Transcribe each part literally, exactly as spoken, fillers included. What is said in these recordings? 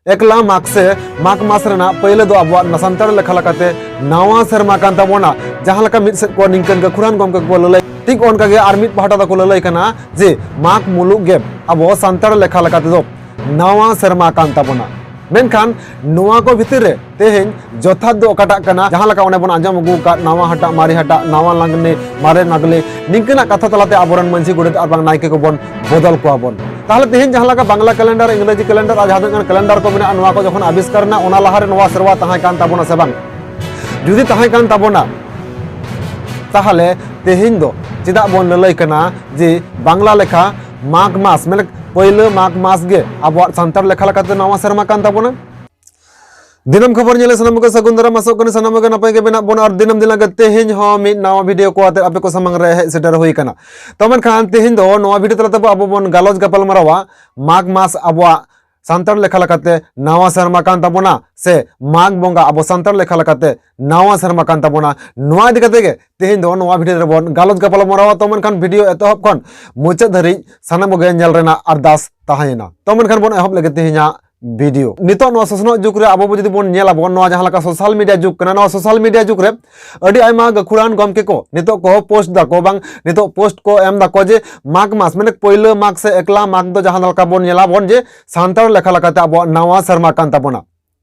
ᱮᱠᱞᱟ ᱢᱟᱜᱽ ᱥᱮ ᱢᱟᱜᱽ ᱢᱟᱥ ᱨᱮᱱᱟᱜ ᱯᱟᱹᱭᱞᱟᱹ ᱫᱚ ᱟᱵᱚᱣᱟᱜ ᱥᱟᱱᱛᱟᱲ ᱞᱮᱠᱷᱟ ᱞᱮᱠᱟᱛᱮ ᱱᱟᱣᱟ ᱥᱮᱨᱢᱟ ᱠᱟᱱ ᱛᱟᱵᱚᱱᱟ᱾ ᱡᱟᱦᱟᱸ ᱞᱮᱠᱟ ᱢᱤᱫ ᱥᱮᱫ ᱠᱚ ᱱᱤᱝᱠᱟᱹᱱ ᱜᱟᱹᱠᱷᱩᱲᱟᱱ ᱜᱚᱢᱠᱮ ᱠᱚ ᱞᱟᱹᱞᱟᱹᱭ, ᱴᱷᱤᱠ ᱚᱱᱠᱟ ᱜᱮ ᱟᱨ ᱢᱤᱫ ᱯᱟᱦᱴᱟ ᱫᱚᱠᱚ ᱞᱟᱹᱞᱟᱹᱭ ᱠᱟᱱᱟ ᱡᱮ ᱢᱟᱜᱽ ᱢᱩᱞᱩᱜ ᱜᱮ ᱟᱵᱚ ᱥᱟᱱᱛᱟᱲ ᱞᱮᱠᱷᱟ ᱞᱮᱠᱟ ᱛᱮᱫᱚ ᱱᱟᱣᱟ ᱥᱮᱨᱢᱟ ᱠᱟᱱ ᱛᱟᱵᱚᱱᱟ᱾ ᱢᱮᱱᱠᱷᱟᱱ ᱱᱚᱣᱟ ᱠᱚ ᱵᱷᱤᱛᱤᱨ ᱨᱮ ᱛᱮᱦᱮᱧ ᱡᱚᱛᱷᱟᱛ ᱫᱚ ᱚᱠᱟᱴᱟᱜ ᱠᱟᱱᱟ? ᱡᱟᱦᱟᱸ ᱞᱮᱠᱟ ᱚᱱᱮ ᱵᱚᱱ ᱟᱸᱡᱚᱢ ᱟᱹᱜᱩ ᱟᱠᱟᱫ, ᱱᱟᱣᱟ ᱦᱟᱴᱟᱜ ᱢᱟᱨᱮ ᱦᱟᱴᱟᱜ, ᱱᱟᱣᱟ ᱞᱟᱜᱽᱱᱮ ᱢᱟᱨᱮ ᱞᱟᱜᱽᱱᱮ, ᱱᱤᱝᱠᱟᱹᱱᱟᱜ ᱠᱟᱛᱷᱟ ᱛᱟᱞᱟᱛᱮ ᱟᱵᱚᱨᱮᱱ ᱢᱟᱹᱡᱷᱤ ᱜᱚᱰᱮᱛ ᱟᱨ ᱵᱟᱝ ᱱᱟᱭᱠᱮ ᱠᱚᱵᱚᱱ ᱵᱚᱫᱚᱞ ᱠᱚᱣᱟ ᱵᱚᱱ᱾ ᱛᱟᱦᱚᱞᱮ ᱛᱮᱦᱮᱧ ᱡᱟᱦᱟᱸ ᱞᱮᱠᱟ ᱵᱟᱝᱞᱟ ᱠᱮᱞᱮᱱᱰᱟᱨ, ᱤᱝᱨᱮᱡᱤ ᱠᱮᱞᱮᱱᱰᱟᱨ ᱟᱨ ᱡᱟᱦᱟᱸ ᱛᱤᱱᱟᱹᱜ ᱜᱟᱱ ᱠᱮᱞᱮᱱᱰᱟᱨ ᱠᱚ ᱢᱮᱱᱟᱜᱼᱟ, ᱱᱚᱣᱟ ᱠᱚ ᱡᱚᱠᱷᱚᱱ ᱟᱵᱤᱥᱠᱟᱨ ᱮᱱᱟ, ᱚᱱᱟ ᱞᱟᱦᱟᱨᱮ ᱱᱚᱣᱟ ᱥᱮᱨᱣᱟ ᱛᱟᱦᱮᱸ ᱠᱟᱱ ᱛᱟᱵᱚᱱᱟ ᱥᱮ ᱵᱟᱝ? ᱡᱩᱫᱤ ᱛᱟᱦᱮᱸ ᱠᱟᱱ ᱛᱟᱵᱚᱱᱟ, ᱛᱟᱦᱚᱞᱮ ᱛᱮᱦᱮᱧ ᱫᱚ ᱪᱮᱫᱟᱜ ᱵᱚᱱ ᱞᱟᱹᱞᱟᱹᱭ ᱠᱟᱱᱟ ᱡᱮ ᱵᱟᱝᱞᱟ ᱞᱮᱠᱷᱟ ᱢᱟᱜᱽ ᱢᱟᱥ, ᱢᱟᱱᱮ ᱯᱳᱭᱞᱳ ᱢᱟᱜᱽ ᱢᱟᱥ ᱜᱮ ᱟᱵᱚᱣᱟᱜ ᱥᱟᱱᱛᱟᱲ ᱞᱮᱠᱷᱟ ᱞᱮᱠᱟᱛᱮ ᱱᱟᱣᱟ ᱥᱮᱨᱢᱟ ᱠᱟᱱ ᱛᱟᱵᱚᱱᱟ? ᱫᱤᱱᱟᱹᱢ ᱠᱷᱚᱵᱚᱨ ᱧᱮᱞ ᱥᱟᱱᱟᱢ ᱠᱚ ᱥᱟᱹᱜᱩᱱ ᱫᱟᱨᱟᱢ, ᱟᱥᱚᱜ ᱠᱟᱹᱱᱟᱹᱧ ᱥᱟᱱᱟᱢ ᱠᱚᱜᱮ ᱱᱟᱯᱟᱭ ᱜᱮ ᱢᱮᱱᱟᱜ ᱵᱚᱱᱟ ᱟᱨ ᱫᱤᱱᱟᱹᱢ ᱫᱤᱱ ᱞᱮᱠᱟ ᱛᱮᱦᱮᱧ ᱦᱚᱸ ᱢᱤᱫ ᱱᱟᱣᱟ ᱵᱷᱤᱰᱤᱭᱳ ᱠᱚ ᱟᱛᱮ ᱟᱯᱮ ᱠᱚ ᱥᱟᱢᱟᱝ ᱨᱮ ᱦᱮᱡ ᱥᱮᱴᱮᱨ ᱦᱩᱭ ᱟᱠᱟᱱᱟ᱾ ᱛᱚ ᱢᱮᱱᱠᱷᱟᱱ ᱛᱮᱦᱮᱧ ᱫᱚ ᱱᱚᱣᱟ ᱵᱷᱤᱰᱤᱭᱳ ᱛᱟᱞᱟ ᱛᱮᱵᱚ ᱟᱵᱚ ᱵᱚᱱ ᱜᱟᱞᱚᱪ ᱜᱟᱯᱟᱞ ᱢᱟᱨᱟᱣᱟ ᱢᱟᱜᱽ ᱢᱟᱥ ᱟᱵᱚᱣᱟᱜ ᱥᱟᱱᱛᱟᱲ ᱞᱮᱠᱷᱟ ᱞᱮᱠᱟᱛᱮ ᱱᱟᱣᱟ ᱥᱮᱨᱢᱟ ᱠᱟᱱ ᱛᱟᱵᱚᱱᱟ ᱥᱮ ᱢᱟᱜᱽ ᱵᱚᱸᱜᱟ ᱟᱵᱚ ᱥᱟᱱᱛᱟᱲ ᱞᱮᱠᱷᱟ ᱞᱮᱠᱟᱛᱮ ᱱᱟᱣᱟ ᱥᱮᱨᱢᱟ ᱠᱟᱱ ᱛᱟᱵᱚᱱᱟ᱾ ᱱᱚᱣᱟ ᱤᱫᱤ ᱠᱟᱛᱮ ᱜᱮ ᱛᱮᱦᱮᱧ ᱫᱚ ᱱᱚᱣᱟ ᱵᱷᱤᱰᱤᱭᱳ ᱨᱮᱵᱚᱱ ᱜᱟᱞᱚᱪ ᱜᱟᱯᱟᱞ ᱢᱟᱨᱟᱣᱟ᱾ ᱛᱚ ᱢᱮᱱᱠᱷᱟᱱ ᱵᱷᱤᱰᱤᱭᱳ ᱮᱛᱚᱦᱚᱵ ᱠᱷᱚᱱ ᱢᱩᱪᱟᱹᱫ ᱫᱷᱟᱹᱨᱤᱡ ᱥᱟᱱᱟᱢ ᱠᱚᱜᱮ ᱧᱮᱞ ᱨᱮᱱᱟᱜ ᱟᱨᱫᱟᱥ ᱛᱟᱦᱮᱸᱭᱮᱱᱟ᱾ ᱛᱚ ᱢᱮᱱᱠᱷᱟᱱ ᱵᱚᱱ ᱮᱦᱚᱵ ᱞᱮᱜᱮ ᱛᱮᱦᱮᱧᱟᱜ ᱵᱷᱤᱰᱤᱭᱳ᱾ ᱱᱤᱛᱚᱜ ᱱᱚᱣᱟ ᱥᱚᱥᱱᱚᱜ ᱡᱩᱜᱽ ᱨᱮ ᱟᱵᱚ ᱵᱚ ᱡᱩᱫᱤ ᱵᱚᱱ ᱧᱮᱞ ᱟᱵᱚᱱ, ᱱᱚᱣᱟ ᱡᱟᱦᱟᱸ ᱞᱮᱠᱟ ᱥᱳᱥᱟᱞ ᱢᱤᱰᱤᱭᱟ ᱡᱩᱜᱽ ᱠᱟᱱᱟ, ᱱᱚᱣᱟ ᱥᱳᱥᱟᱞ ᱢᱤᱰᱤᱭᱟ ᱡᱩᱜᱽ ᱨᱮ ᱟᱹᱰᱤ ᱟᱭᱢᱟ ᱜᱟᱹᱠᱷᱩᱲᱟᱱ ᱜᱚᱢᱠᱮ ᱠᱚ ᱱᱤᱛᱚᱜ ᱠᱚ ᱯᱳᱥᱴ ᱫᱟᱠᱚ, ᱵᱟᱝ ᱱᱤᱛᱚᱜ ᱯᱳᱥᱴ ᱠᱚ ᱮᱢ ᱫᱟᱠᱚ ᱡᱮ ᱢᱟᱜᱽ ᱢᱟᱥ, ᱢᱟᱱᱮ ᱯᱳᱭᱞᱳ ᱢᱟᱜᱽ ᱥᱮ ᱮᱠᱞᱟ ᱢᱟᱜᱽ ᱫᱚ ᱡᱟᱦᱟᱸ ᱞᱮᱠᱟ ᱵᱚᱱ ᱧᱮᱞᱟ ᱵᱚᱱ ᱡᱮ ᱥᱟᱱᱛᱟᱲ ᱞᱮᱠᱷᱟ ᱞᱮᱠᱟᱛᱮ ᱟᱵᱚᱣᱟᱜ ᱱᱟᱣᱟ ᱥᱮᱨᱢᱟ ᱠᱟᱱ ᱛᱟᱵᱚᱱᱟ᱾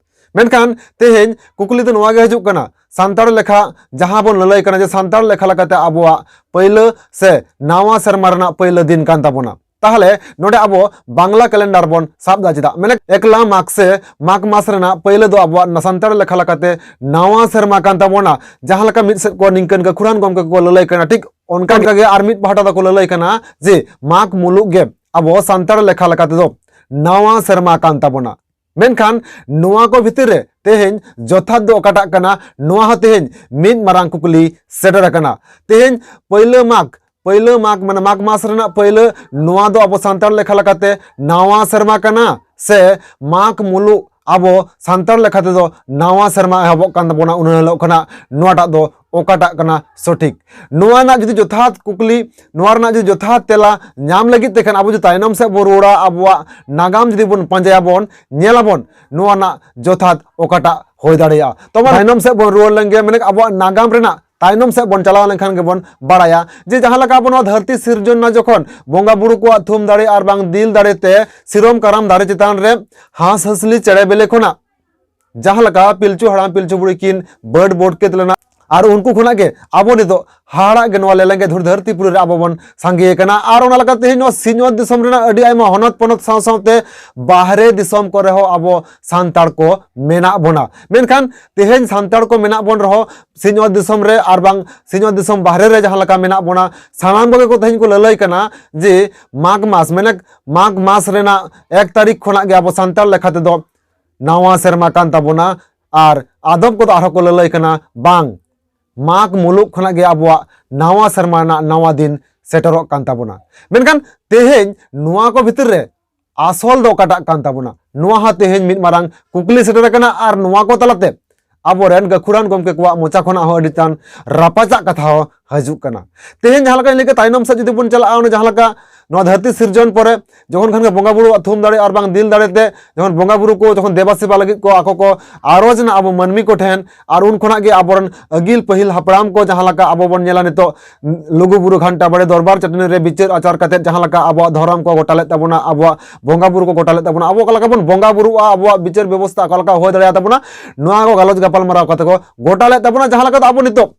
ᱢᱮᱱᱠᱷᱟᱱ ᱛᱮᱦᱮᱧ ᱠᱩᱠᱞᱤ ᱫᱚ ᱱᱚᱣᱟ ᱜᱮ ᱦᱤᱡᱩᱜ ᱠᱟᱱᱟ, ᱥᱟᱱᱛᱟᱲ ᱞᱮᱠᱷᱟ ᱡᱟᱦᱟᱸ ᱵᱚᱱ ᱞᱟᱹᱞᱟᱹᱭ ᱠᱟᱱᱟ ᱡᱮ ᱥᱟᱱᱛᱟᱲ ᱞᱮᱠᱷᱟ ᱞᱮᱠᱟᱛᱮ ᱟᱵᱚᱣᱟᱜ ᱯᱟᱹᱭᱞᱟᱹ ᱥᱮ ᱱᱟᱣᱟ ᱥᱮᱨᱢᱟ ᱨᱮᱱᱟᱜ ᱯᱟᱹᱭᱞᱟᱹ ᱫᱤᱱ ᱠᱟᱱ ᱛᱟᱵᱚᱱᱟ, ᱛᱟᱦᱚᱞᱮ ᱱᱚᱰᱮ ᱟᱵᱚ ᱵᱟᱝᱞᱟ ᱠᱮᱞᱮᱱᱰᱟᱨ ᱵᱚᱱ ᱥᱟᱵ ᱫᱟ ᱪᱮᱫᱟᱜ? ᱢᱟᱱᱮ ᱮᱠᱞᱟ ᱢᱟᱜᱽ ᱥᱮ ᱢᱟᱜᱽ ᱢᱟᱥ ᱨᱮᱱᱟᱜ ᱯᱟᱹᱭᱞᱟᱹ ᱫᱚ ᱟᱵᱚᱣᱟᱜ ᱥᱟᱱᱛᱟᱲ ᱞᱮᱠᱷᱟ ᱞᱮᱠᱟᱛᱮ ᱱᱟᱣᱟ ᱥᱮᱨᱢᱟ ᱠᱟᱱ ᱛᱟᱵᱚᱱᱟ᱾ ᱡᱟᱦᱟᱸ ᱞᱮᱠᱟ ᱢᱤᱫ ᱥᱮᱫ ᱠᱚ ᱱᱤᱝᱠᱟᱹᱱ ᱜᱟᱹᱠᱷᱩᱲᱟᱱ ᱜᱚᱢᱠᱮ ᱠᱚ ᱞᱟᱹᱞᱟᱹᱭ ᱠᱟᱱᱟ, ᱴᱷᱤᱠ ᱚᱱᱠᱟ ᱜᱮ ᱟᱨ ᱢᱤᱫ ᱯᱟᱦᱴᱟ ᱫᱚᱠᱚ ᱞᱟᱹᱞᱟᱹᱭ ᱠᱟᱱᱟ ᱡᱮ ᱢᱟᱜᱽ ᱢᱩᱞᱩᱜ ᱜᱮ ᱟᱵᱚ ᱥᱟᱱᱛᱟᱲ ᱞᱮᱠᱷᱟ ᱞᱮᱠᱟ ᱛᱮᱫᱚ ᱱᱟᱣᱟ ᱥᱮᱨᱢᱟ ᱠᱟᱱ ᱛᱟᱵᱚᱱᱟ᱾ ᱢᱮᱱᱠᱷᱟᱱ ᱱᱚᱣᱟ ᱠᱚ ᱵᱷᱤᱛᱤᱨ ᱨᱮ ᱛᱮᱦᱮᱧ ᱡᱚᱛᱷᱟᱛ ᱫᱚ ᱚᱠᱟᱴᱟᱜ ᱠᱟᱱᱟ? ᱱᱚᱣᱟ ᱦᱚᱸ ᱛᱮᱦᱮᱧ ᱢᱤᱫ ᱢᱟᱨᱟᱝ ᱠᱩᱠᱞᱤ ᱥᱮᱴᱮᱨ ᱟᱠᱟᱱᱟ᱾ ᱛᱮᱦᱮᱧ ᱯᱟᱹᱭᱞᱟᱹ ᱢᱟᱜᱽ, ᱯᱟᱹᱭᱞᱟᱹ ᱢᱟᱜᱽ ᱢᱟᱱᱮ ᱢᱟᱜᱽ ᱢᱟᱥ ᱨᱮᱱᱟᱜ ᱯᱟᱹᱭᱞᱟᱹ, ᱱᱚᱣᱟ ᱫᱚ ᱟᱵᱚ ᱥᱟᱱᱛᱟᱲ ᱞᱮᱠᱷᱟ ᱞᱮᱠᱟᱛᱮ ᱱᱟᱣᱟ ᱥᱮᱨᱢᱟ ᱠᱟᱱᱟ ᱥᱮ ᱢᱟᱜᱽ ᱢᱩᱞᱩᱜ ᱟᱵᱚ ᱥᱟᱱᱛᱟᱲ ᱞᱮᱠᱟ ᱛᱮᱫᱚ ᱱᱟᱣᱟ ᱥᱮᱨᱢᱟ ᱮᱦᱚᱵᱚᱜ ᱠᱟᱱ ᱛᱟᱵᱚᱱᱟ ᱩᱱ ᱦᱤᱞᱳᱜ ᱠᱷᱚᱱᱟᱜ? ᱱᱚᱣᱟᱴᱟᱜ ᱫᱚ ᱚᱠᱟᱴᱟᱜ ᱠᱟᱱᱟ ᱥᱚᱴᱷᱤᱠ? ᱱᱚᱣᱟ ᱨᱮᱱᱟᱜ ᱡᱩᱫᱤ ᱡᱚᱛᱷᱟᱛ ᱠᱩᱠᱞᱤ, ᱱᱚᱣᱟ ᱨᱮᱱᱟᱜ ᱡᱩᱫᱤ ᱡᱚᱛᱷᱟᱛ ᱛᱮᱞᱟ ᱧᱟᱢ ᱞᱟᱹᱜᱤᱫ ᱛᱮ ᱠᱷᱟᱱ, ᱟᱵᱚ ᱡᱩᱫᱤ ᱛᱟᱭᱱᱚᱢ ᱥᱮᱫ ᱵᱚᱱ ᱨᱩᱣᱟᱹᱲᱟ, ᱟᱵᱚᱣᱟᱜ ᱱᱟᱜᱟᱢ ᱡᱩᱫᱤ ᱵᱚᱱ ᱯᱟᱸᱡᱟᱭᱟᱵᱚᱱ, ᱧᱮᱞᱟᱵᱚᱱ ᱱᱚᱣᱟ ᱨᱮᱱᱟᱜ ᱡᱚᱛᱷᱟᱛ ᱚᱠᱟᱴᱟᱜ ᱦᱩᱭ ᱫᱟᱲᱮᱭᱟᱜᱼᱟ᱾ ᱛᱚᱵᱮ ᱛᱟᱭᱱᱚᱢ ᱥᱮᱫ ᱵᱚᱱ ᱨᱩᱣᱟᱹᱲ ᱞᱮᱱᱜᱮ, ᱢᱟᱱᱮ ᱟᱵᱚᱣᱟᱜ ᱱᱟᱜᱟᱢ ᱨᱮᱱᱟᱜ ᱛᱟᱭᱱᱚᱢ ᱥᱮᱫ ᱵᱚᱱ ᱪᱟᱞᱟᱣ ᱞᱮᱱᱠᱷᱟᱱ ᱜᱮᱵᱚᱱ ᱵᱟᱲᱟᱭᱟ ᱡᱮ ᱡᱟᱦᱟᱸ ᱞᱮᱠᱟ ᱟᱵᱚ ᱱᱚᱣᱟ ᱫᱷᱟᱹᱨᱛᱤ ᱥᱤᱨᱡᱚᱱ ᱨᱮᱱᱟᱜ ᱡᱚᱠᱷᱚᱱ ᱵᱚᱸᱜᱟ ᱵᱩᱨᱩ ᱠᱚᱣᱟᱜ ᱛᱷᱩᱢ ᱫᱟᱲᱮ ᱟᱨ ᱵᱟᱝ ᱫᱤᱞ ᱫᱟᱲᱮ ᱛᱮ ᱥᱤᱨᱚᱢ ᱠᱟᱨᱟᱢ ᱫᱟᱨᱮ ᱪᱮᱛᱟᱱ ᱨᱮ ᱦᱟᱸᱥ ᱦᱟᱸᱥᱞᱤ ᱪᱮᱬᱮ ᱵᱮᱞᱮ ᱠᱷᱚᱱᱟᱜ ᱡᱟᱦᱟᱸ ᱞᱮᱠᱟ ᱯᱤᱞᱪᱩ ᱦᱟᱲᱟᱢ ᱯᱤᱞᱪᱩ ᱵᱩᱲᱦᱤ ᱠᱤᱱ ᱵᱟᱹᱰ ᱵᱚᱰᱠᱮᱛ ᱞᱮᱱᱟ ᱟᱨ ᱩᱱᱠᱩ ᱠᱷᱚᱱᱟᱜ ᱜᱮ ᱟᱵᱚ ᱱᱤᱛᱚᱜ ᱦᱟᱦᱟᱲᱟᱜ ᱜᱮ ᱱᱚᱣᱟ ᱞᱮᱞᱮᱝᱜᱮ ᱫᱷᱩᱲᱤ ᱫᱷᱟᱹᱨᱛᱤ ᱯᱩᱨᱤ ᱨᱮ ᱟᱵᱚ ᱵᱚᱱ ᱥᱟᱸᱜᱮ ᱟᱠᱟᱱᱟ᱾ ᱟᱨ ᱚᱱᱟ ᱞᱮᱠᱟᱛᱮ ᱛᱮᱦᱮᱧ ᱱᱚᱣᱟ ᱥᱤᱧᱚᱛ ᱫᱤᱥᱚᱢ ᱨᱮᱱᱟᱜ ᱟᱹᱰᱤ ᱟᱭᱢᱟ ᱦᱚᱱᱚᱛ ᱯᱚᱱᱚᱛ ᱥᱟᱶ ᱥᱟᱶᱛᱮ ᱵᱟᱦᱨᱮ ᱫᱤᱥᱚᱢ ᱠᱚᱨᱮ ᱦᱚᱸ ᱟᱵᱚ ᱥᱟᱱᱛᱟᱲ ᱠᱚ ᱢᱮᱱᱟᱜ ᱵᱚᱱᱟ᱾ ᱢᱮᱱᱠᱷᱟᱱ ᱛᱮᱦᱮᱧ ᱥᱟᱱᱛᱟᱲ ᱠᱚ ᱢᱮᱱᱟᱜ ᱵᱚᱱ ᱨᱮᱦᱚᱸ ᱥᱤᱧᱚᱛ ᱫᱤᱥᱚᱢ ᱨᱮ ᱟᱨ ᱵᱟᱝ ᱥᱤᱧᱚᱛ ᱫᱤᱥᱚᱢ ᱵᱟᱦᱨᱮ ᱨᱮ ᱡᱟᱦᱟᱸ ᱞᱮᱠᱟ ᱢᱮᱱᱟᱜ ᱵᱚᱱᱟ, ᱥᱟᱱᱟᱢ ᱠᱚᱜᱮ ᱠᱚ ᱛᱮᱦᱮᱧ ᱠᱚ ᱞᱟᱹᱞᱟᱹᱭ ᱠᱟᱱᱟ ᱡᱮ ᱢᱟᱜᱽ ᱢᱟᱥ, ᱢᱟᱱᱮ ᱢᱟᱜᱽ ᱢᱟᱥ ᱨᱮᱱᱟᱜ ᱮᱠ ᱛᱟᱹᱨᱤᱠᱷ ᱠᱷᱚᱱᱟᱜ ᱜᱮ ᱟᱵᱚ ᱥᱟᱱᱛᱟᱲ ᱞᱮᱠᱟ ᱛᱮᱫᱚ ᱱᱟᱣᱟ ᱥᱮᱨᱢᱟ ᱠᱟᱱ ᱛᱟᱵᱚᱱᱟ᱾ ᱟᱨ ᱟᱫᱚᱢ ᱠᱚᱫᱚ ᱟᱨᱦᱚᱸ ᱠᱚ ᱞᱟᱹᱞᱟᱹᱭ ᱠᱟᱱᱟ, ᱵᱟᱝ, ᱢᱟᱜᱽ ᱢᱩᱞᱩᱜ ᱠᱷᱚᱱᱟᱜ ᱜᱮ ᱟᱵᱚᱣᱟᱜ ᱱᱟᱣᱟ ᱥᱮᱨᱢᱟ ᱨᱮᱱᱟᱜ ᱱᱟᱣᱟ ᱫᱤᱱ ᱥᱮᱴᱮᱨᱚᱜ ᱠᱟᱱ ᱛᱟᱵᱚᱱᱟ᱾ ᱢᱮᱱᱠᱷᱟᱱ ᱛᱮᱦᱮᱧ ᱱᱚᱣᱟ ᱠᱚ ᱵᱷᱤᱛᱤᱨ ᱨᱮ ᱟᱥᱚᱞ ᱫᱚ ᱚᱠᱟᱴᱟᱜ ᱠᱟᱱ ᱛᱟᱵᱚᱱᱟ, ᱱᱚᱣᱟ ᱦᱚᱸ ᱛᱮᱦᱮᱧ ᱢᱤᱫ ᱢᱟᱨᱟᱝ ᱠᱩᱠᱞᱤ ᱥᱮᱴᱮᱨ ᱟᱠᱟᱱᱟ᱾ ᱟᱨ ᱱᱚᱣᱟ ᱠᱚ ᱛᱟᱞᱟᱛᱮ ᱟᱵᱚᱨᱮᱱ ᱜᱟᱹᱠᱷᱩᱲᱟᱱ ᱜᱚᱢᱠᱮ ᱠᱚᱣᱟᱜ ᱢᱚᱪᱟ ᱠᱷᱚᱱᱟᱜ ᱦᱚᱸ ᱟᱹᱰᱤ ᱜᱟᱱ ᱨᱟᱯᱟᱪᱟᱜ ᱠᱟᱛᱷᱟ ᱦᱚᱸ ᱦᱤᱡᱩᱜ ᱠᱟᱱᱟ᱾ ᱛᱮᱦᱮᱧ ᱡᱟᱦᱟᱸ ᱞᱮᱠᱟᱧ ᱞᱟᱹᱭ ᱠᱮᱫ, ᱛᱟᱭᱱᱚᱢ ᱥᱮᱫ ᱡᱩᱫᱤ ᱵᱚᱱ ᱪᱟᱞᱟᱜᱼᱟ, ᱚᱱᱟ ᱡᱟᱦᱟᱸ ᱞᱮᱠᱟ ᱱᱚᱣᱟ ᱫᱷᱟᱹᱨᱛᱤ ᱥᱤᱨᱡᱚᱱ ᱯᱚᱨᱮ ᱡᱚᱠᱷᱚᱱ ᱠᱷᱟᱱ ᱜᱮ ᱵᱚᱸᱜᱟ ᱵᱩᱨᱩᱣᱟᱜ ᱛᱷᱩᱢ ᱫᱟᱲᱮ ᱟᱨ ᱵᱟᱝ ᱫᱤᱞ ᱫᱟᱲᱮ ᱛᱮ ᱡᱚᱠᱷᱚᱱ ᱵᱚᱸᱜᱟ ᱵᱩᱨᱩ ᱠᱚ ᱡᱚᱠᱷᱚᱱ ᱫᱮᱵᱟ ᱥᱮᱵᱟ ᱞᱟᱹᱜᱤᱫ ᱠᱚ ᱟᱠᱚ ᱠᱚ ᱟᱨᱚᱡᱽ ᱮᱱᱟ ᱟᱵᱚ ᱢᱟᱹᱱᱢᱤ ᱠᱚ ᱴᱷᱮᱱ, ᱟᱨ ᱩᱱ ᱠᱷᱚᱱᱟᱜ ᱜᱮ ᱟᱵᱚᱨᱮᱱ ᱟᱹᱜᱤᱞ ᱯᱟᱹᱦᱤᱞ ᱦᱟᱯᱲᱟᱢ ᱠᱚ ᱡᱟᱦᱟᱸ ᱞᱮᱠᱟ ᱟᱵᱚ ᱵᱚᱱ ᱧᱮᱞᱟ ᱱᱤᱛᱚᱜ ᱞᱩᱜᱩ ᱵᱩᱨᱩ ᱜᱷᱟᱱᱴᱟ ᱵᱟᱲᱮ ᱫᱚᱨᱵᱟᱨ ᱪᱟᱹᱴᱟᱹᱱᱤ ᱨᱮ ᱵᱤᱪᱟᱹᱨ ᱟᱪᱟᱨ ᱠᱟᱛᱮᱫ ᱡᱟᱦᱟᱸ ᱞᱮᱠᱟ ᱟᱵᱚᱣᱟᱜ ᱫᱷᱚᱨᱚᱢ ᱠᱚ ᱜᱚᱴᱟ ᱞᱮᱫ ᱛᱟᱵᱚᱱᱟ, ᱟᱵᱚᱣᱟᱜ ᱵᱚᱸᱜᱟ ᱵᱩᱨᱩ ᱠᱚ ᱜᱚᱴᱟ ᱞᱮᱫ ᱛᱟᱵᱚᱱᱟ, ᱟᱵᱚ ᱚᱠᱟ ᱞᱮᱠᱟ ᱵᱚᱱ ᱵᱚᱸᱜᱟ ᱵᱩᱨᱩᱜᱼᱟ, ᱟᱵᱚᱣᱟᱜ ᱵᱤᱪᱟᱹᱨ ᱵᱮᱵᱚᱥᱛᱷᱟ ᱚᱠᱟ ᱞᱮᱠᱟ ᱦᱩᱭ ᱫᱟᱲᱮᱭᱟ ᱛᱟᱵᱚᱱᱟ, ᱱᱚᱣᱟ ᱠᱚ ᱜᱟᱞᱚᱪ ᱜᱟᱯᱟᱞ ᱢᱟᱨᱟᱣ ᱠᱟᱛᱮ ᱠᱚ ᱜᱚᱴᱟ ᱞᱮᱫ ᱛᱟᱵᱚᱱᱟ᱾ ᱡᱟᱦᱟᱸ ᱞᱮᱠᱟ ᱫᱚ ᱟᱵᱚ ᱱᱤᱛᱚᱜ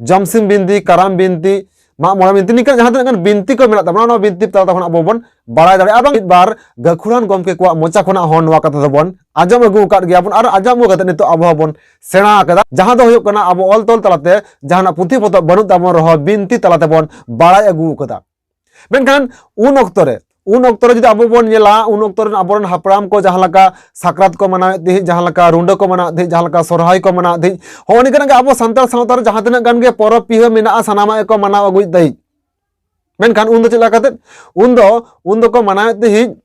ᱡᱚᱢᱥᱤᱢ ᱵᱤᱱᱛᱤ, ᱠᱟᱨᱟᱢ ᱵᱤᱱᱛᱤ, ᱢᱟᱜ ᱢᱚᱬᱮ ᱵᱤᱱᱛᱤ, ᱱᱤᱝᱠᱟᱹ ᱡᱟᱦᱟᱸ ᱛᱤᱱᱟᱹᱜ ᱜᱟᱱ ᱵᱤᱱᱛᱤ ᱠᱚ ᱢᱮᱱᱟᱜ ᱛᱟᱵᱚᱱᱟ, ᱱᱚᱣᱟ ᱵᱤᱱᱛᱤ ᱛᱟᱞᱟ ᱛᱮ ᱠᱷᱚᱱ ᱟᱵᱚ ᱵᱚᱱ ᱵᱟᱲᱟᱭ ᱫᱟᱲᱮᱭᱟᱜᱼᱟ᱾ ᱟᱨ ᱵᱟᱝ ᱢᱤᱫ ᱵᱟᱨ ᱜᱟᱹᱠᱷᱩᱲᱟᱱ ᱜᱚᱢᱠᱮ ᱠᱚᱣᱟᱜ ᱢᱚᱪᱟ ᱠᱷᱚᱱᱟᱜ ᱦᱚᱸ ᱱᱚᱣᱟ ᱠᱟᱛᱷᱟ ᱫᱚᱵᱚᱱ ᱟᱸᱡᱚᱢ ᱟᱹᱜᱩ ᱟᱠᱟᱫ ᱜᱮᱭᱟ ᱵᱚᱱ ᱟᱨ ᱟᱸᱡᱚᱢ ᱟᱹᱜᱩ ᱠᱟᱛᱮ ᱱᱤᱛᱚᱜ ᱟᱵᱚ ᱦᱚᱸᱵᱚᱱ ᱥᱮᱬᱟ ᱟᱠᱟᱫᱟ, ᱡᱟᱦᱟᱸ ᱫᱚ ᱦᱩᱭᱩᱜ ᱠᱟᱱᱟ ᱟᱵᱚ ᱚᱞ ᱛᱚᱞ ᱛᱟᱞᱟᱛᱮ ᱡᱟᱦᱟᱱᱟᱜ ᱯᱩᱛᱷᱤ ᱯᱚᱛᱚᱵ ᱵᱟᱹᱱᱩᱜ ᱛᱟᱵᱚᱱ ᱨᱮᱦᱚᱸ ᱵᱤᱱᱛᱤ ᱛᱟᱞᱟ ᱛᱮᱵᱚᱱ ᱵᱟᱲᱟᱭ ᱟᱹᱜᱩ ᱟᱠᱟᱫᱟ᱾ ᱢᱮᱱᱠᱷᱟᱱ ᱩᱱ ᱚᱠᱛᱚ ᱨᱮ, ᱩᱱ ᱚᱠᱛᱚ ᱨᱮ ᱡᱩᱫᱤ ᱟᱵᱚ ᱵᱚᱱ ᱧᱮᱞᱟ, ᱩᱱ ᱚᱠᱛᱚ ᱨᱮᱱ ᱟᱵᱚᱨᱮᱱ ᱦᱟᱯᱲᱟᱢ ᱠᱚ ᱡᱟᱦᱟᱸ ᱞᱮᱠᱟ ᱥᱟᱠᱨᱟᱛ ᱠᱚ ᱢᱟᱱᱟᱣᱮᱫ ᱛᱟᱦᱮᱸᱫ, ᱡᱟᱦᱟᱸ ᱞᱮᱠᱟ ᱨᱩᱰᱟᱹ ᱠᱚ ᱢᱟᱱᱟᱣᱮᱫ ᱛᱟᱦᱮᱸᱫ, ᱡᱟᱦᱟᱸ ᱞᱮᱠᱟ ᱥᱚᱨᱦᱟᱭ ᱠᱚ ᱢᱟᱱᱟᱣᱮᱫ ᱛᱟᱦᱮᱸᱫ, ᱦᱚᱸᱜᱼᱚ ᱱᱤᱝᱠᱟᱱᱟᱜ ᱜᱮ ᱟᱵᱚ ᱥᱟᱱᱛᱟᱲ ᱥᱟᱶᱛᱟ ᱨᱮ ᱡᱟᱦᱟᱸ ᱛᱤᱱᱟᱹᱜ ᱜᱟᱱ ᱜᱮ ᱯᱚᱨᱚᱵᱽ ᱯᱤᱦᱟᱹ ᱢᱮᱱᱟᱜᱼᱟ, ᱥᱟᱱᱟᱢᱟᱜ ᱜᱮᱠᱚ ᱢᱟᱱᱟᱣ ᱟᱹᱜᱩᱭᱮᱫ ᱛᱟᱦᱮᱸᱫ᱾ ᱢᱮᱱᱠᱷᱟᱱ ᱩᱱ ᱫᱚ ᱪᱮᱫ ᱞᱮᱠᱟ ᱠᱟᱛᱮᱫ? ᱩᱱ ᱫᱚ, ᱩᱱ ᱫᱚᱠᱚ ᱢᱟᱱᱟᱣᱮᱫ ᱛᱟᱦᱮᱸᱫ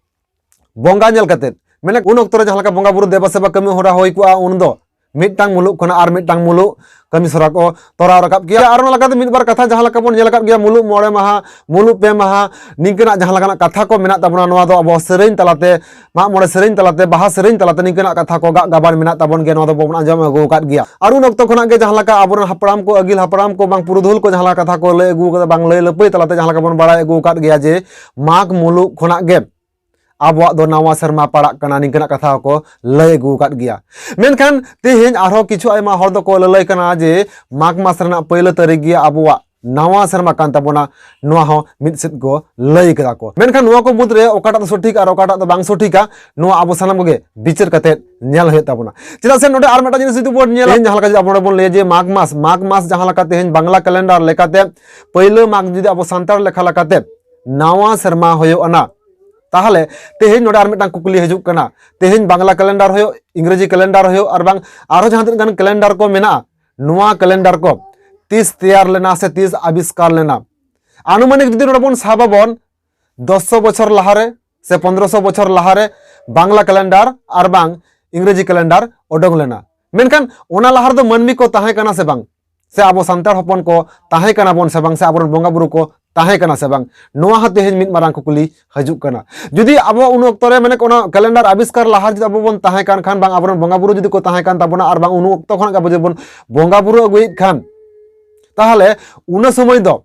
ᱵᱚᱸᱜᱟ ᱧᱮᱞ ᱠᱟᱛᱮᱫ᱾ ᱢᱟᱱᱮ ᱩᱱ ᱚᱠᱛᱚ ᱨᱮ ᱡᱟᱦᱟᱸ ᱞᱮᱠᱟ ᱵᱚᱸᱜᱟ ᱵᱩᱨᱩ ᱫᱮᱵᱟ ᱥᱮᱵᱟ ᱠᱟᱹᱢᱤ ᱦᱚᱨᱟ ᱦᱩᱭ ᱠᱚᱜᱼᱟ, ᱩᱱ ᱫᱚ ᱢᱤᱫᱴᱟᱝ ᱢᱩᱞᱩᱜ ᱠᱷᱚᱱᱟᱜ ᱟᱨ ᱢᱤᱫᱴᱟᱝ ᱢᱩᱞᱩᱜ ᱠᱟᱹᱢᱤ ᱥᱚᱨᱟ ᱠᱚ ᱛᱚᱨᱟᱣ ᱨᱟᱠᱟᱵ ᱜᱮᱭᱟ᱾ ᱟᱨ ᱚᱱᱟ ᱞᱮᱠᱟᱛᱮ ᱢᱤᱫ ᱵᱟᱨ ᱠᱟᱛᱷᱟ ᱡᱟᱦᱟᱸ ᱞᱮᱠᱟ ᱵᱚᱱ ᱧᱮᱞ ᱟᱠᱟᱫ ᱜᱮᱭᱟ, ᱢᱩᱞᱩᱜ ᱢᱚᱬᱮ ᱢᱟᱦᱟ, ᱢᱩᱞᱩᱜ ᱯᱮ ᱢᱟᱦᱟ, ᱱᱤᱝᱠᱟᱹᱱᱟᱜ ᱡᱟᱦᱟᱸ ᱞᱮᱠᱟᱱᱟᱜ ᱠᱟᱛᱷᱟ ᱠᱚ ᱢᱮᱱᱟᱜ ᱛᱟᱵᱚᱱᱟ, ᱱᱚᱣᱟ ᱫᱚ ᱟᱵᱚ ᱥᱮᱨᱮᱧ ᱛᱟᱞᱟᱛᱮ, ᱢᱟᱜ ᱢᱚᱬᱮ ᱥᱮᱨᱮᱧ ᱛᱟᱞᱟᱛᱮ, ᱵᱟᱦᱟ ᱥᱮᱨᱮᱧ ᱛᱟᱞᱟᱛᱮ ᱱᱤᱝᱠᱟᱹᱱᱟᱜ ᱠᱟᱛᱷᱟ ᱠᱚ ᱜᱟᱜ ᱜᱟᱵᱟᱱ ᱢᱮᱱᱟᱜ ᱛᱟᱵᱚᱱ ᱜᱮᱭᱟ, ᱱᱚᱣᱟ ᱫᱚ ᱵᱚᱱ ᱟᱸᱡᱚᱢ ᱟᱹᱜᱩ ᱟᱠᱟᱫ ᱜᱮᱭᱟ᱾ ᱟᱨ ᱩᱱ ᱚᱠᱛᱚ ᱠᱷᱚᱱᱟᱜ ᱜᱮ ᱡᱟᱦᱟᱸ ᱞᱮᱠᱟ ᱟᱵᱚᱨᱮᱱ ᱦᱟᱯᱲᱟᱢ ᱠᱚ, ᱟᱹᱜᱤᱞ ᱦᱟᱯᱲᱟᱢ ᱠᱚ ᱵᱟᱝ ᱯᱩᱨᱩᱫᱷᱩᱞ ᱠᱚ ᱡᱟᱦᱟᱸ ᱞᱮᱠᱟ ᱠᱟᱛᱷᱟ ᱠᱚ ᱞᱟᱹᱭ ᱟᱹᱜᱩ ᱟᱠᱟᱫᱟ, ᱵᱟᱝ ᱞᱟᱹᱭ ᱞᱟᱹᱯᱟᱹᱭ ᱛᱟᱞᱟᱛᱮ ᱡᱟᱦᱟᱸ ᱞᱮᱠᱟ ᱵᱚᱱ ᱵᱟᱲᱟᱭ ᱟᱹᱜᱩ ᱟᱠᱟᱫ ᱜᱮᱭᱟ ᱡᱮ ᱢᱟᱜᱽ ᱢᱩᱞᱩᱜ ᱠᱷᱚᱱᱟᱜ ᱜᱮ ᱟᱵᱚᱣᱟᱜ ᱫᱚ ᱱᱟᱣᱟ ᱥᱮᱨᱢᱟ ᱯᱟᱲᱟᱜ ᱠᱟᱱᱟ, ᱱᱤᱝᱠᱟᱹᱱᱟᱜ ᱠᱟᱛᱷᱟ ᱦᱚᱸᱠᱚ ᱞᱟᱹᱭ ᱟᱹᱜᱩ ᱟᱠᱟᱫ ᱜᱮᱭᱟ᱾ ᱢᱮᱱᱠᱷᱟᱱ ᱛᱮᱦᱮᱧ ᱟᱨᱦᱚᱸ ᱠᱤᱪᱷᱩ ᱟᱭᱢᱟ ᱦᱚᱲ ᱫᱚᱠᱚ ᱞᱟᱹᱞᱟᱹᱭ ᱠᱟᱱᱟ ᱡᱮ ᱢᱟᱜᱽ ᱢᱟᱥ ᱨᱮᱱᱟᱜ ᱯᱳᱭᱞᱳ ᱛᱟᱹᱨᱤᱠᱷ ᱜᱮ ᱟᱵᱚᱣᱟᱜ ᱱᱟᱣᱟ ᱥᱮᱨᱢᱟ ᱠᱟᱱ ᱛᱟᱵᱚᱱᱟ, ᱱᱚᱣᱟ ᱦᱚᱸ ᱢᱤᱫ ᱥᱮᱫ ᱠᱚ ᱞᱟᱹᱭ ᱠᱟᱫᱟ ᱠᱚ᱾ ᱢᱮᱱᱠᱷᱟᱱ ᱱᱚᱣᱟ ᱠᱚ ᱢᱩᱫᱽᱨᱮ ᱚᱠᱟᱴᱟᱜ ᱫᱚ ᱥᱚᱴᱷᱤᱠ ᱟᱨ ᱚᱠᱟᱴᱟᱜ ᱫᱚ ᱵᱟᱝ ᱥᱚᱴᱷᱤᱠᱟ, ᱱᱚᱣᱟ ᱟᱵᱚ ᱥᱟᱱᱟᱢ ᱠᱚᱜᱮ ᱵᱤᱪᱟᱹᱨ ᱠᱟᱛᱮ ᱧᱮᱞ ᱦᱩᱭᱩᱜ ᱛᱟᱵᱚᱱᱟ᱾ ᱪᱮᱫᱟᱜ ᱥᱮ ᱱᱚᱰᱮ ᱟᱨ ᱢᱤᱫᱴᱟᱝ ᱡᱤᱱᱤᱥ ᱡᱩᱫᱤ ᱵᱚᱱ ᱧᱮᱞᱟ, ᱛᱮᱦᱮᱧ ᱡᱟᱦᱟᱸ ᱞᱮᱠᱟ ᱡᱩᱫᱤ ᱟᱵᱚ ᱱᱚᱰᱮ ᱵᱚᱱ ᱞᱟᱹᱭᱟ ᱡᱮ ᱢᱟᱜᱽ ᱢᱟᱥ, ᱢᱟᱜᱽ ᱢᱟᱥ ᱡᱟᱦᱟᱸ ᱞᱮᱠᱟ ᱛᱮᱦᱮᱧ ᱵᱟᱝᱞᱟ ᱠᱮᱞᱮᱱᱰᱟᱨ ᱞᱮᱠᱟᱛᱮ ᱯᱳᱭᱞᱳ ᱢᱟᱜᱽ ᱡᱩᱫᱤ ᱟᱵᱚ ᱥᱟᱱᱛᱟᱲ ᱞᱮᱠᱷᱟ ᱞᱮᱠᱟᱛᱮ ᱱᱟᱣᱟ ᱥᱮᱨᱢᱟ ᱦᱩᱭᱩᱜ ᱟᱱᱟ, ᱛᱟᱦᱚᱞᱮ ᱛᱮᱦᱮᱧ ᱱᱚᱰᱮ ᱟᱨ ᱢᱤᱫᱴᱟᱝ ᱠᱩᱠᱞᱤ ᱦᱤᱡᱩᱜ ᱠᱟᱱᱟ, ᱛᱮᱦᱮᱧ ᱵᱟᱝᱞᱟ ᱠᱮᱞᱮᱱᱰᱟᱨ ᱦᱩᱭᱩᱜ, ᱤᱝᱨᱮᱡᱤ ᱠᱮᱞᱮᱱᱰᱟᱨ ᱦᱩᱭᱩᱜ, ᱟᱨ ᱵᱟᱝ ᱟᱨᱦᱚᱸ ᱡᱟᱦᱟᱸ ᱛᱤᱱᱟᱹᱜ ᱜᱟᱱ ᱠᱮᱞᱮᱱᱰᱟᱨ ᱠᱚ ᱢᱮᱱᱟᱜᱼᱟ, ᱱᱚᱣᱟ ᱠᱮᱞᱮᱱᱰᱟᱨ ᱠᱚ ᱛᱤᱥ ᱛᱮᱭᱟᱨ ᱞᱮᱱᱟ ᱥᱮ ᱛᱤᱥ ᱟᱵᱤᱥᱠᱟᱨ ᱞᱮᱱᱟ? ᱟᱱᱩᱢᱟᱱᱤᱠ ᱡᱩᱫᱤ ᱱᱚᱰᱮ ᱵᱚᱱ ᱥᱟᱵ ᱟᱵᱚᱱ, ᱫᱚᱥᱥᱚ ᱵᱚᱪᱷᱚᱨ ᱞᱟᱦᱟᱨᱮ ᱥᱮ ᱯᱚᱱᱫᱽᱨᱚᱥᱚ ᱵᱚᱪᱷᱚᱨ ᱞᱟᱦᱟᱨᱮ ᱵᱟᱝᱞᱟ ᱠᱮᱞᱮᱱᱰᱟᱨ ᱟᱨ ᱵᱟᱝ ᱤᱝᱨᱮᱡᱤ ᱠᱮᱞᱮᱱᱰᱟᱨ ᱚᱰᱚᱝ ᱞᱮᱱᱟ᱾ ᱢᱮᱱᱠᱷᱟᱱ ᱚᱱᱟ ᱞᱟᱦᱟ ᱨᱮᱫᱚ ᱢᱟᱹᱱᱢᱤ ᱠᱚ ᱛᱟᱦᱮᱸ ᱠᱟᱱᱟ ᱥᱮ ᱵᱟᱝ? ᱥᱮ ᱟᱵᱚ ᱥᱟᱱᱛᱟᱲ ᱦᱚᱯᱚᱱ ᱠᱚ ᱛᱟᱦᱮᱸ ᱠᱟᱱᱟ ᱵᱚᱱ ᱥᱮ ᱵᱟᱝ? ᱥᱮ ᱟᱵᱚᱨᱮᱱ ᱵᱚᱸᱜᱟ ᱵᱩᱨᱩ ᱠᱚ ᱛᱟᱦᱮᱸ ᱠᱟᱱᱟ ᱥᱮ ᱵᱟᱝ? ᱱᱚᱣᱟ ᱦᱚᱸ ᱛᱮᱦᱮᱧ ᱢᱤᱫ ᱢᱟᱨᱟᱝ ᱠᱩᱠᱞᱤ ᱦᱤᱡᱩᱜ ᱠᱟᱱᱟ᱾ ᱡᱩᱫᱤ ᱟᱵᱚ ᱩᱱ ᱚᱠᱛᱚ ᱨᱮ, ᱢᱟᱱᱮ, ᱚᱱᱟ ᱠᱮᱞᱮᱱᱰᱟᱨ ᱟᱵᱤᱥᱠᱟᱨ ᱞᱟᱦᱟ ᱡᱩᱫᱤ ᱟᱵᱚ ᱵᱚᱱ ᱛᱟᱦᱮᱸ ᱠᱟᱱ ᱠᱷᱟᱱ, ᱵᱟᱝ ᱟᱵᱚᱨᱮᱱ ᱵᱚᱸᱜᱟ ᱵᱩᱨᱩ ᱡᱩᱫᱤ ᱠᱚ ᱛᱟᱦᱮᱸ ᱠᱟᱱ ᱛᱟᱵᱚᱱᱟ, ᱟᱨ ᱵᱟᱝ ᱩᱱ ᱚᱠᱛᱚ ᱠᱷᱚᱱᱟᱜ ᱜᱮ ᱟᱵᱚ ᱡᱩᱫᱤ ᱵᱚᱱ ᱵᱚᱸᱜᱟ ᱵᱩᱨᱩ ᱟᱹᱜᱩᱭᱮᱫ ᱠᱷᱟᱱ, ᱛᱟᱦᱚᱞᱮ ᱩᱱᱟᱹ ᱥᱚᱢᱚᱭ ᱫᱚ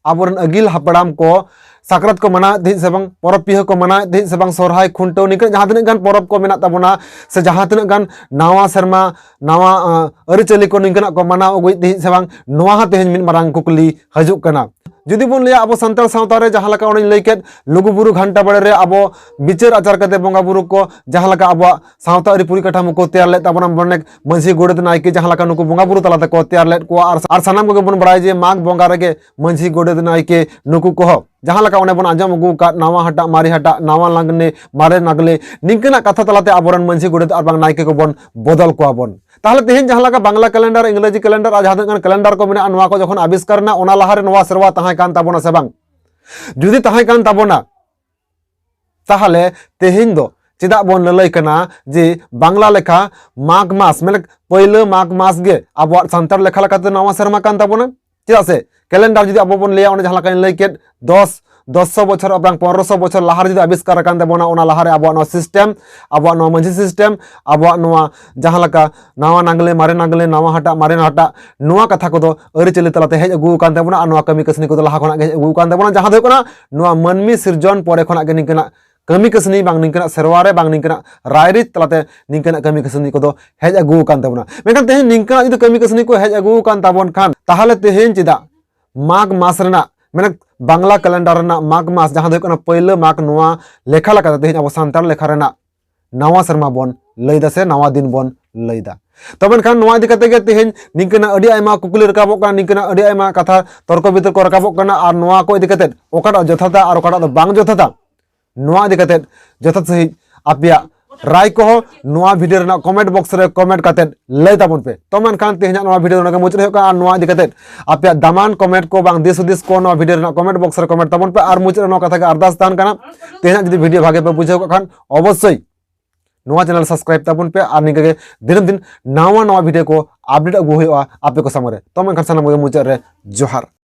ᱟᱵᱚᱨᱮᱱ ᱟᱹᱜᱤᱞ ᱦᱟᱯᱲᱟᱢ ᱠᱚ ᱥᱟᱠᱨᱟᱛ ᱠᱚ ᱢᱟᱱᱟᱣᱮᱫ ᱛᱟᱦᱮᱸᱫ ᱥᱮ ᱵᱟᱝ, ᱯᱚᱨᱚᱵᱽ ᱯᱤᱦᱟᱹ ᱠᱚ ᱢᱟᱱᱟᱣᱮᱫ ᱛᱟᱦᱮᱸᱫ ᱥᱮ ᱵᱟᱝ, ᱥᱚᱨᱦᱟᱭ, ᱠᱷᱩᱱᱴᱟᱹᱣ, ᱱᱤᱝᱠᱟᱹ ᱡᱟᱦᱟᱸ ᱛᱤᱱᱟᱹᱜ ᱜᱟᱱ ᱯᱚᱨᱚᱵᱽ ᱠᱚ ᱢᱮᱱᱟᱜ ᱛᱟᱵᱚᱱᱟ, ᱥᱮ ᱡᱟᱦᱟᱸ ᱛᱤᱱᱟᱹᱜ ᱜᱟᱱ ᱱᱟᱣᱟ ᱥᱮᱨᱢᱟ, ᱱᱟᱣᱟ, ᱟᱸ, ᱟᱹᱨᱤᱪᱟᱹᱞᱤ ᱠᱚ ᱱᱤᱝᱠᱟᱹᱱᱟᱜ ᱠᱚ ᱢᱟᱱᱟᱣ ᱟᱹᱜᱩᱭᱮᱫ ᱛᱟᱦᱮᱸᱫ ᱥᱮ ᱵᱟᱝ, ᱱᱚᱣᱟ ᱦᱚᱸ ᱛᱮᱦᱮᱧ ᱢᱤᱫ ᱢᱟᱨᱟᱝ ᱠᱩᱠᱞᱤ ᱦᱤᱡᱩᱜ ᱠᱟᱱᱟ᱾ ᱡᱩᱫᱤ ᱵᱚᱱ ᱞᱟᱹᱭᱟ, ᱟᱵᱚ ᱥᱟᱱᱛᱟᱲ ᱥᱟᱶᱛᱟ ᱨᱮ ᱡᱟᱦᱟᱸ ᱞᱮᱠᱟ ᱚᱱᱮᱧ ᱞᱟᱹᱭ ᱠᱮᱫ, ᱞᱩᱜᱩᱵᱩᱨᱩ ᱜᱷᱟᱱᱴᱟ ᱵᱟᱲᱮ ᱨᱮ ᱟᱵᱚ ᱵᱤᱪᱟᱹᱨ ᱟᱪᱟᱨ ᱠᱟᱛᱮ ᱵᱚᱸᱜᱟ ᱵᱩᱨᱩ ᱠᱚ ᱡᱟᱦᱟᱸ ᱞᱮᱠᱟ ᱟᱵᱚᱣᱟᱜ ᱥᱟᱶᱛᱟ ᱟᱹᱨᱤ ᱯᱚᱨᱤᱠᱟᱴᱷᱟᱢᱳ ᱠᱚ ᱛᱮᱭᱟᱨ ᱞᱮᱫ ᱛᱟᱵᱚᱱᱟ, ᱢᱟᱱᱮ ᱢᱟᱹᱡᱷᱤ ᱜᱚᱰᱮᱛ ᱱᱟᱭᱠᱮ ᱡᱟᱦᱟᱸ ᱞᱮᱠᱟ ᱱᱩᱠᱩ ᱵᱚᱸᱜᱟ ᱵᱩᱨᱩ ᱛᱟᱞᱟ ᱛᱮᱠᱚ ᱛᱮᱭᱟᱨ ᱞᱮᱫ ᱠᱚᱣᱟ, ᱟᱨ, ᱟᱨ ᱥᱟᱱᱟᱢ ᱠᱚᱜᱮ ᱵᱚᱱ ᱵᱟᱲᱟᱭᱟ ᱡᱮ ᱢᱟᱜᱽ ᱵᱚᱸᱜᱟ ᱨᱮᱜᱮ ᱢᱟᱹᱡᱷᱤ ᱜᱚᱰᱮᱛ ᱱᱟᱭᱠᱮ ᱱᱩᱠᱩ ᱠᱚᱦᱚᱸ ᱡᱟᱦᱟᱸ ᱞᱮᱠᱟ ᱚᱱᱮ ᱵᱚᱱ ᱟᱸᱡᱚᱢ ᱟᱹᱜᱩ ᱟᱠᱟᱫ, ᱱᱟᱣᱟ ᱦᱟᱴᱟᱜ ᱢᱟᱨᱮ ᱦᱟᱴᱟᱜ, ᱱᱟᱣᱟ ᱞᱟᱜᱽᱱᱮ ᱢᱟᱨᱮ ᱱᱟᱜᱽᱞᱮ, ᱱᱤᱝᱠᱟᱹᱱᱟᱜ ᱠᱟᱛᱷᱟ ᱛᱟᱞᱟᱛᱮ ᱟᱵᱚᱨᱮᱱ ᱢᱟᱹᱡᱷᱤ ᱜᱚᱰᱮᱛ ᱟᱨ ᱵᱟᱝ ᱱᱟᱭᱠᱮ ᱠᱚᱵᱚᱱ ᱵᱚᱫᱚᱞ ᱠᱚᱣᱟ ᱵᱚᱱ᱾ ᱛᱟᱦᱚᱞᱮ ᱛᱮᱦᱮᱧ ᱡᱟᱦᱟᱸ ᱞᱮᱠᱟ ᱵᱟᱝᱞᱟ ᱠᱮᱞᱮᱱᱰᱟᱨ, ᱤᱝᱨᱮᱡᱤ ᱠᱮᱞᱮᱱᱰᱟᱨ ᱟᱨ ᱡᱟᱦᱟᱸ ᱛᱤᱱᱟᱹᱜ ᱜᱟᱱ ᱠᱮᱞᱮᱱᱰᱟᱨ ᱠᱚ ᱢᱮᱱᱟᱜᱼᱟ, ᱱᱚᱣᱟ ᱠᱚ ᱡᱚᱠᱷᱚᱱ ᱟᱵᱤᱥᱠᱟᱨ ᱮᱱᱟ, ᱚᱱᱟ ᱞᱟᱦᱟᱨᱮ ᱱᱚᱣᱟ ᱥᱮᱨᱣᱟ ᱛᱟᱦᱮᱸ ᱠᱟᱱ ᱛᱟᱵᱚᱱᱟ ᱥᱮ ᱵᱟᱝ? ᱡᱩᱫᱤ ᱛᱟᱦᱮᱸ ᱠᱟᱱ ᱛᱟᱵᱚᱱᱟ, ᱛᱟᱦᱚᱞᱮ ᱛᱮᱦᱮᱧ ᱫᱚ ᱪᱮᱫᱟᱜ ᱵᱚᱱ ᱞᱟᱹᱞᱟᱹᱭ ᱠᱟᱱᱟ ᱡᱮ ᱵᱟᱝᱞᱟ ᱞᱮᱠᱷᱟ ᱢᱟᱜᱽ ᱢᱟᱥ, ᱢᱟᱱᱮ ᱯᱳᱭᱞᱳ ᱢᱟᱜᱽ ᱢᱟᱥ ᱜᱮ ᱟᱵᱚᱣᱟᱜ ᱥᱟᱱᱛᱟᱲ ᱞᱮᱠᱷᱟ ᱞᱮᱠᱟᱛᱮ ᱱᱟᱣᱟ ᱥᱮᱨᱢᱟ ᱠᱟᱱ ᱛᱟᱵᱚᱱᱟ? ᱪᱮᱫᱟᱜ ᱥᱮ ᱠᱮᱞᱮᱱᱰᱟᱨ ᱡᱩᱫᱤ ᱟᱵᱚ ᱵᱚᱱ ᱞᱟᱹᱭᱟ, ᱚᱱᱮ ᱡᱟᱦᱟᱸ ᱞᱮᱠᱟᱧ ᱞᱟᱹᱭ ᱠᱮᱫ, ᱫᱚᱥ ᱫᱚᱥ ᱥᱚ ᱵᱚᱪᱷᱚᱨ ᱵᱟᱝ ᱯᱚᱱᱨᱚ ᱥᱚ ᱵᱚᱪᱷᱚᱨ ᱞᱟᱦᱟ ᱨᱮ ᱡᱩᱫᱤ ᱟᱵᱤᱥᱠᱟᱨ ᱟᱠᱟᱱ ᱛᱟᱵᱚᱱᱟ, ᱚᱱᱟ ᱞᱟᱦᱟᱨᱮ ᱟᱵᱚᱣᱟᱜ ᱱᱚᱣᱟ ᱥᱤᱥᱴᱮᱢ, ᱟᱵᱚᱣᱟᱜ ᱱᱚᱣᱟ ᱢᱟᱹᱡᱷᱤ ᱥᱤᱥᱴᱮᱢ, ᱟᱵᱚᱣᱟᱜ ᱱᱚᱣᱟ ᱡᱟᱦᱟᱸ ᱞᱮᱠᱟ ᱱᱟᱣᱟ ᱱᱟᱜᱽᱞᱮ, ᱢᱟᱨᱮ ᱱᱟᱜᱽᱞᱮ, ᱱᱟᱣᱟ ᱦᱟᱴᱟᱜ, ᱢᱟᱨᱮ ᱦᱟᱴᱟᱜ, ᱱᱚᱣᱟ ᱠᱟᱛᱷᱟ ᱠᱚᱫᱚ ᱟᱹᱨᱤᱪᱟᱹᱞᱤ ᱛᱟᱞᱟᱛᱮ ᱦᱮᱡ ᱟᱹᱜᱩ ᱟᱠᱟᱱ ᱛᱟᱵᱚᱱᱟ᱾ ᱟᱨ ᱱᱚᱣᱟ ᱠᱟᱹᱢᱤ ᱠᱟᱹᱥᱱᱤ ᱠᱚᱫᱚ ᱞᱟᱦᱟ ᱠᱷᱚᱱᱟᱜ ᱜᱮ ᱦᱮᱡ ᱟᱹᱜᱩ ᱟᱠᱟᱱ ᱛᱟᱵᱚᱱᱟ, ᱡᱟᱦᱟᱸ ᱫᱚ ᱦᱩᱭᱩᱜ ᱠᱟᱱᱟ ᱱᱚᱣᱟ ᱢᱟᱹᱱᱢᱤ ᱥᱤᱨᱡᱚᱱ ᱯᱚᱨᱮ ᱠᱷᱚᱱᱟᱜ ᱜᱮ ᱱᱤᱝᱠᱟᱹᱱᱟᱜ ᱠᱟᱹᱢᱤ ᱠᱟᱹᱥᱱᱤ ᱵᱟᱝ ᱱᱤᱝᱠᱟᱹᱱᱟᱜ ᱥᱮᱨᱣᱟ ᱨᱮ ᱵᱟᱝ ᱱᱤᱝᱠᱟᱹᱱᱟᱜ ᱨᱟᱭᱨᱤᱛ ᱛᱟᱞᱟᱛᱮ ᱱᱤᱝᱠᱟᱹᱱᱟᱜ ᱠᱟᱹᱢᱤ ᱠᱟᱹᱥᱱᱤ ᱠᱚᱫᱚ ᱦᱮᱡ ᱟᱹᱜᱩ ᱟᱠᱟᱱ ᱛᱟᱵᱚᱱᱟ᱾ ᱢᱮᱱᱠᱷᱟᱱ ᱛᱮᱦᱮᱧ ᱱᱤᱝᱠᱟᱹᱱᱟᱜ ᱡᱩᱫᱤ ᱠᱟᱹᱢᱤ ᱠᱟᱹᱥᱱᱤ ᱠᱚ ᱦᱮᱡ ᱟᱹᱜᱩ ᱟᱠᱟᱱ ᱛᱟᱵᱚᱱ ᱠᱷᱟᱱ, ᱛᱟᱦᱚᱞᱮ ᱛᱮᱦᱮᱧ ᱪᱮᱫᱟᱜ ᱢᱟᱜᱽ ᱢᱟᱥ ᱨᱮᱱᱟᱜ, ᱢᱟᱱᱮ ᱵᱟᱝᱞᱟ ᱠᱮᱞᱮᱱᱰᱟᱨ ᱨᱮᱱᱟᱜ ᱢᱟᱜᱽ ᱢᱟᱥ, ᱡᱟᱦᱟᱸ ᱫᱚ ᱦᱩᱭᱩᱜ ᱠᱟᱱᱟ ᱯᱳᱭᱞᱳ ᱢᱟᱜᱽ, ᱱᱚᱣᱟ ᱞᱮᱠᱷᱟ ᱞᱮᱠᱟᱛᱮ ᱛᱮᱦᱮᱧ ᱟᱵᱚ ᱥᱟᱱᱛᱟᱲ ᱞᱮᱠᱷᱟ ᱨᱮᱱᱟᱜ ᱱᱟᱣᱟ ᱥᱮᱨᱢᱟ ᱵᱚᱱ ᱞᱟᱹᱭ ᱫᱟ ᱥᱮ ᱱᱟᱣᱟ ᱫᱤᱱ ᱵᱚᱱ ᱞᱟᱹᱭ ᱫᱟ? ᱛᱚ ᱢᱮᱱᱠᱷᱟᱱ ᱱᱚᱣᱟ ᱤᱫᱤ ᱠᱟᱛᱮ ᱜᱮ ᱛᱮᱦᱮᱧ ᱱᱤᱝᱠᱟᱹᱱᱟᱜ ᱟᱹᱰᱤ ᱟᱭᱢᱟ ᱠᱩᱠᱞᱤ ᱨᱟᱠᱟᱵᱚᱜ ᱠᱟᱱᱟ, ᱱᱤᱝᱠᱟᱹᱱᱟᱜ ᱟᱹᱰᱤ ᱟᱭᱢᱟ ᱠᱟᱛᱷᱟ ᱛᱚᱨᱠᱚ ᱵᱤᱛᱚᱨᱠᱚ ᱨᱟᱠᱟᱵᱚᱜ ᱠᱟᱱᱟ᱾ ᱟᱨ ᱱᱚᱣᱟ ᱠᱚ ᱤᱫᱤ ᱠᱟᱛᱮ ᱚᱠᱟᱴᱟᱜ ᱡᱚᱛᱷᱟᱛᱟ ᱟᱨ ᱚᱠᱟᱴᱟᱜ ᱫᱚ ᱵᱟᱝ ᱡᱚᱛᱷᱟᱛᱟ, ᱱᱚᱣᱟ ᱤᱫᱤ ᱠᱟᱛᱮ ᱡᱚᱛᱷᱟᱛ ᱥᱟᱺᱦᱤᱡ ᱟᱯᱮᱭᱟᱜ ᱨᱟᱭ ᱠᱚᱦᱚᱸ ᱱᱚᱣᱟ ᱵᱷᱤᱰᱤᱭᱳ ᱨᱮᱱᱟᱜ ᱠᱚᱢᱮᱱᱴ ᱵᱚᱠᱥ ᱨᱮ ᱠᱚᱢᱮᱱᱴ ᱠᱟᱛᱮ ᱞᱟᱹᱭ ᱛᱟᱵᱚᱱ ᱯᱮ᱾ ᱛᱚ ᱢᱮᱱᱠᱷᱟᱱ ᱛᱮᱦᱮᱧᱟᱜ ᱱᱚᱣᱟ ᱵᱷᱤᱰᱤᱭᱳ ᱱᱚᱰᱮ ᱜᱮ ᱢᱩᱪᱟᱹᱫ ᱦᱩᱭᱩᱜ ᱠᱟᱱᱟ᱾ ᱟᱨ ᱱᱚᱣᱟ ᱤᱫᱤ ᱠᱟᱛᱮ ᱟᱯᱮᱭᱟᱜ ᱫᱟᱢᱟᱱ ᱠᱚᱢᱮᱱᱴ ᱠᱚ ᱵᱟᱝ ᱫᱤᱥ ᱦᱩᱫᱤᱥ ᱠᱚ ᱱᱚᱣᱟ ᱵᱷᱤᱰᱤᱭᱳ ᱨᱮᱱᱟᱜ ᱠᱚᱢᱮᱱᱴ ᱵᱚᱠᱥ ᱨᱮ ᱠᱚᱢᱮᱱᱴ ᱛᱟᱵᱚᱱ ᱯᱮ᱾ ᱟᱨ ᱢᱩᱪᱟᱹᱫ ᱨᱮ ᱱᱚᱣᱟ ᱠᱟᱛᱷᱟ ᱜᱮ ᱟᱨᱫᱟᱥ ᱛᱟᱦᱮᱱ ᱠᱟᱱᱟ, ᱛᱮᱦᱮᱧᱟᱜ ᱡᱩᱫᱤ ᱵᱷᱤᱰᱤᱭᱳ ᱵᱷᱟᱜᱮ ᱯᱮ ᱵᱩᱡᱷᱟᱹᱣ ᱠᱟᱜ ᱠᱷᱟᱱ ᱚᱵᱚᱥᱥᱳᱭ ᱱᱚᱣᱟ ᱪᱮᱱᱮᱞ ᱥᱟᱵᱥᱠᱨᱟᱭᱤᱵ ᱛᱟᱵᱚᱱ ᱯᱮ ᱟᱨ ᱱᱤᱝᱠᱟᱹ ᱜᱮ ᱫᱤᱱᱟᱹᱢ ᱫᱤᱱ ᱱᱟᱣᱟ ᱱᱟᱣᱟ ᱵᱷᱤᱰᱤᱭᱳ ᱠᱚ ᱟᱯᱰᱮᱴ ᱟᱹᱜᱩ ᱦᱩᱭᱩᱜᱼᱟ ᱟᱯᱮ ᱠᱚ ᱥᱟᱢᱟᱝ ᱨᱮ᱾ ᱛᱚ ᱢᱮᱱᱠᱷᱟᱱ ᱥᱟᱱᱟᱢ ᱠᱚᱜᱮ ᱢᱩᱪᱟᱹᱫ ᱨᱮ ᱡᱚᱦᱟᱨ᱾